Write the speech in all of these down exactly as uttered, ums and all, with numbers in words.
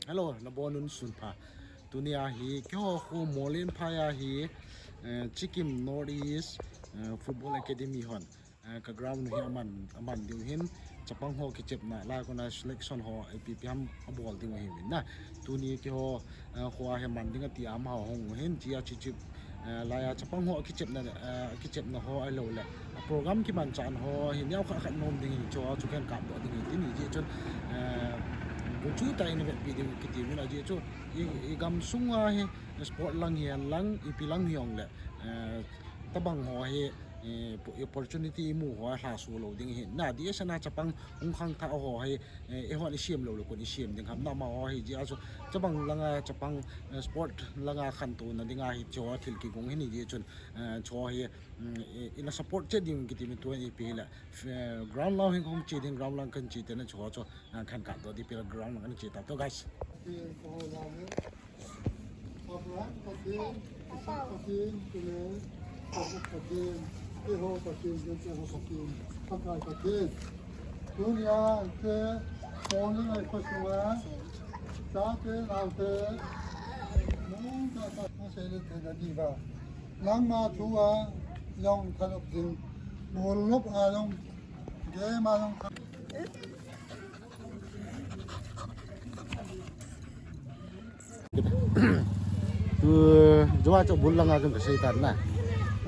Hello, nabonun sunpha. Tunia hi keiho khu Molenphai a hi, eh, Chikim North East, eh, Football Academy hon, eh, ka ground hi aman, aman diu hin, chapang ho kichepna, lai kona selection ho, ipi ipi ham abol diu ahi uvin na. Tuni keiho, eh, khu a hi man ding ati amaho hung u hin, chia chi chi, eh, laiya chapang ho kichepna, eh, kichepna ho ahilou le. A program kimanchah ho hi neokhat khat nom ding hi, chuho chu khan kapdoh ding hi tin, hijeh chun, eh, gunchu tah in vetpi ding kiti uvin, ajeh chu i, i gamsunga hi sport lang hihen lang, ipi lang hijongle, eh, tabang ho hi, eh, opportunity imu ho hi lhaso lou ding hi. Na, D S A na chapang hung khangthah ho hi, eh, eihon isem lou le kon isem ding ham, na amaho hi, hijeh a chu, chapang langa chapang, eh, sport langa khantouna dinga hi chuho thil kigong hi ni, hijeh chun, eh, chuho hi, mm, i, ina support chet ding kiti uvin tua ipi le, eh, ground lang hi hung che ding, ground lang kan che te na chuho chu, eh, khan kapdoh ding pi le ground lang kan che ta to, guys. Abraham Pathen, Isaac Pathen, chule Jacob Pathen, keiho Pathen, keiho Pathen, Pakai Pathen. Tunia te, Paul ngai ko sunga, chate naote, nung ta ta, ma se le te da di ba. Nangma thu a, jong thanop jing, bol nop a jong, game a jong thanop. Tu, jua chu bul langa kan ka sei tan na.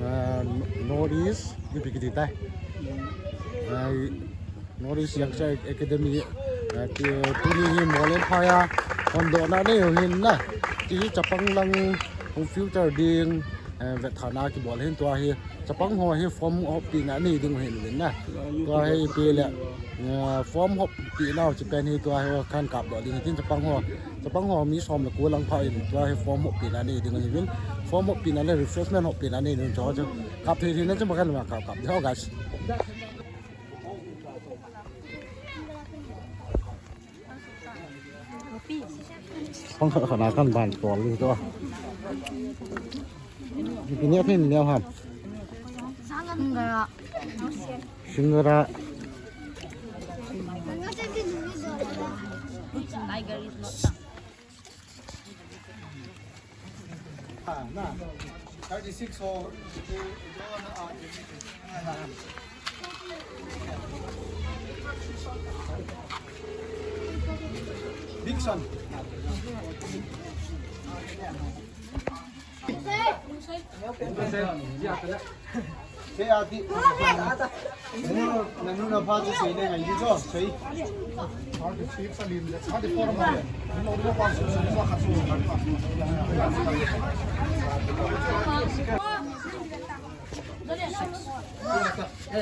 Ah, North East, ipi kiti tai. Ah, North East Youngster Academy, ah, ti, tuni hi Molenphai a, hon dohna nei u hin na. Ti hi chapang lang, hung future ding, eh, vetthahna kibol hin tua hi. Chapang ho hi form hoppina nei ding u hin uvin na. Tua hi ipi le, eh, form hoppina u chu pen hi tua hi khan kapdoh ding hi tin chapang ho. Chapang ho mi som le ko lang pha in tua hi form hoppina nei ding u hin. Form hoppina le refreshment hoppina nei ding chu chu. Kap thei thei na chu ma kan ma kap kap ding ho, guys. Pang khat khat na kan ban tol ding to. Ipi neo phin neo ham. Singara. Singara. Thirty-six ho. Dixon. Sei ati. Nanu, nanu na pha chu sei le ngai di chu, sei.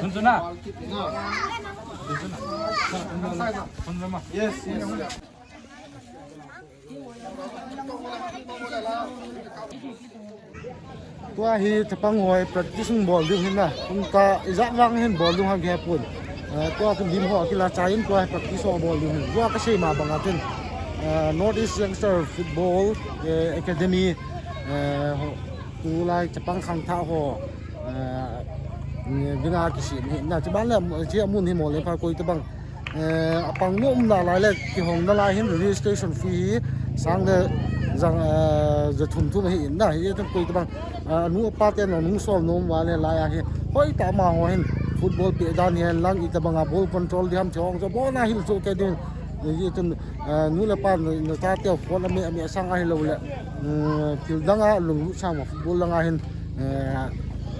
Hun chu na. Hun chu na. Hun chu na. Yes, yes. Tua hi chapang ho practice hung bol ding hin na. Kum ta ijat vang hin bol ding ham kihepon. Eh, tua tu lim ho kila chai in tua hi practice ho bol ding hin. Tua ka sei ma bang a tin. Eh, North East Youngster Football, eh, Academy, eh, ho, tulai chapang khangthah ho, eh, dinga kisem hi na. Chuban le, chi amun hi Molenphai koi tabang. Eh, apang nom nalai le, kihong nalai hin registration fee hi sang le jang, eh, ja thum thum hi in na, hi tum koi tabang, eh, nu apa te nung sol nom va le lai a hi, hoi ta amaho hin, football pe dan hihen lang, itabang a ball control diham, chong cho, ball na hil cho ke din, hi tum, eh, nu le pa, na, na chate, phone a me, a me sang ahilou le, mm, thil dang a, lunglut sang ma, football lang a hin, eh,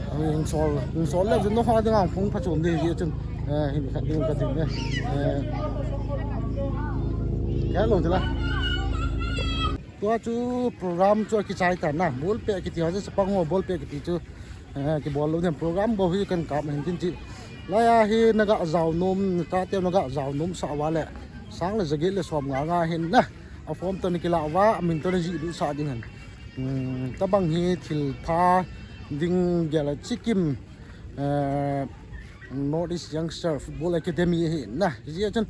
Hung sol, hung sol le, jun no ho ding a, hung phachom ding hi chun, eh, hin khat ding ka ding ne. Eh, kya long tila. Tua chu program chu kichai ta na, ball pe kiti ho, chapang ho ball pe kiti chu, eh, kibol lou ding program bou hi kan kap hin tin chi. Laiya hi na ga jao nom, ka teu na ga jao nom sa va le, sang le ja get le som nga nga hin na, a form to ni kila va, a min to ni ji du sa ding hin. Hmm, tabang hi thil pha ding gel a Chikim, eh, North East Youngster Football Academy hi na. Hijeh chun,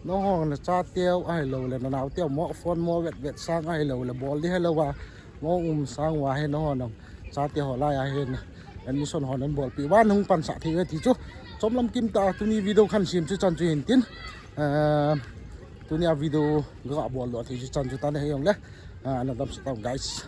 nangho na chateu ahilou le, na naoteu mo phone mo vet vet sang ahilou le, bol di helou va, mo um sang va hi nangho na chateu ho laiya hin admission ho nan bolpi va nung pansah thei ve ti chu. Chomlam kim ta tuni video khan sim chu chan chu hin tin. Eh, Tunia video ga bol lo thei chu chan chu tan he jong le. Ah, na dam sa tau guys.